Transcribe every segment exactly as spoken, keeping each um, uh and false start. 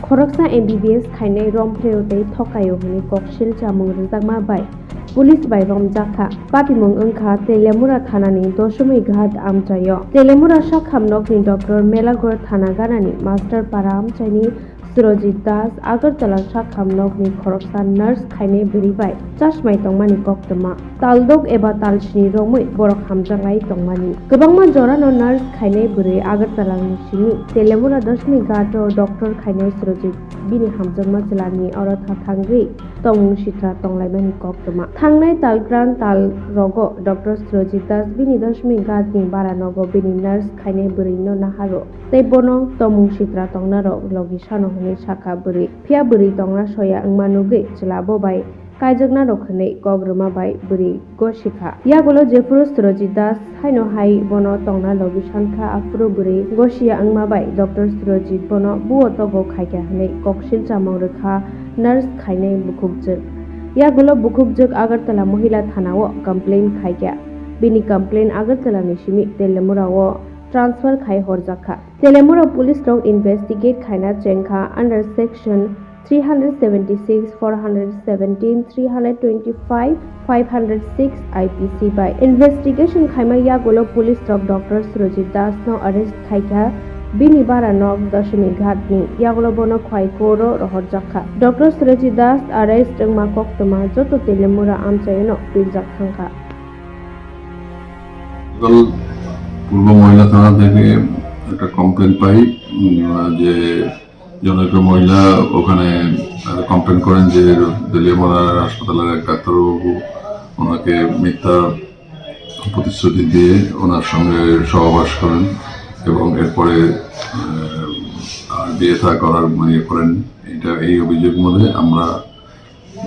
Khoroksa M B B S khainai romphrio tei thokaio hwnwi koksil chamung rwjakma bai police bai romjakha. Patimung wngkha Teliamura thanani Doshomighat amchaio. Teliamura sakham nokni doctor Melaghor thana ganani Master Para amchaini Surojit Das, Agartala sakham nokni khoroksa nurse khainai bwrwi bai chasmai tongmani koktwma. Taldok eba talsini romwi borok hamjaknai tongmani. Kwbangma jorano nurse khainai bwrwi Agartala ni simi Teliamura Doshomighat o doctor khainai Surojit bini hamjakma chwlani oro tha thangwi tongmung sitra tonglaimani koktwma. Thangnai talgran tal rogo doctor Surojit Das bini Doshomighat ni bara nogo bini nurse khainai bwrwi no naharo tei bono tongmung sitra tongnarok logi sano hwnwi sakha bwrwi. Phiya bwrwi tongna soya wngma nugwi chwla bo bai kaijaknarok hwnwi kok rwma bai bwrwi gosikha. Yagulo jephuru Surojit Das haino hai bono tongna logi sankha, aphuru bwrwi gosiya wngma bai doctor Surojit bono buo togo khaikha hwnwi koksil chamung rwkha nurse khainai bukhukjwk. Yagulo bukhukjwk Agartala Mohila Thanao complain khaikha. Bini complain Agartala ni simi Teliamura o transfer khai horjakha. Teliamura police rok investigate khaina chengkha under section three hundred seventy-six, four hundred seventeen, three hundred twenty-five, five hundred six I P C bai. Investigation khaima yagulo police rok doctor Surojit Das no arrest khaikha, bini bara nok Doshomighat ni yagulo bono khwai koro rohorjakha. Doctor Surojit Das arrest wngma koktwma joto Teliamura amchaino pirjak thangkha. গতকাল পূর্ব মহিলা থানা থেকে একটা কমপ্লেন পাই, উম, যে জনৈক মহিলা ওখানে কমপ্লেন করেন যে তেলিয়ামুড়া হাসপাতালের এক ডাক্তারবাবু ওনাকে মিথ্যা প্রতিশ্রুতি দিয়ে ওনার সঙ্গে সহবাস করেন এবং এরপরে, আহ, আর বিয়ে থা করার ইয়ে করেন। এটা, এই অভিযোগ মূলে আমরা,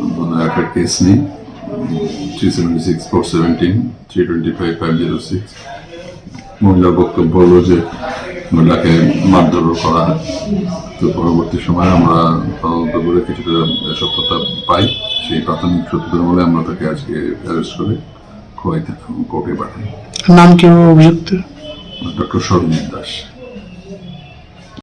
উম, একটা কেস নিই, three seventy six four seventeen, three twenty five five zero six. মহিলার বক্তব্য হলো যে মহিলাকে মারধর করা হয়। তো পরবর্তী সময়ে আমরা তদন্ত করে কিছুটা সত্যতা পাই। সেই প্রাথমিক সত্যতার মূলে আমরা তাকে আজকে অ্যারেস্ট করে খোয়াই থানা কোর্টে পাঠাই। নাম কি অভিযুক্ত? ডক্টর সরজিৎ দাস।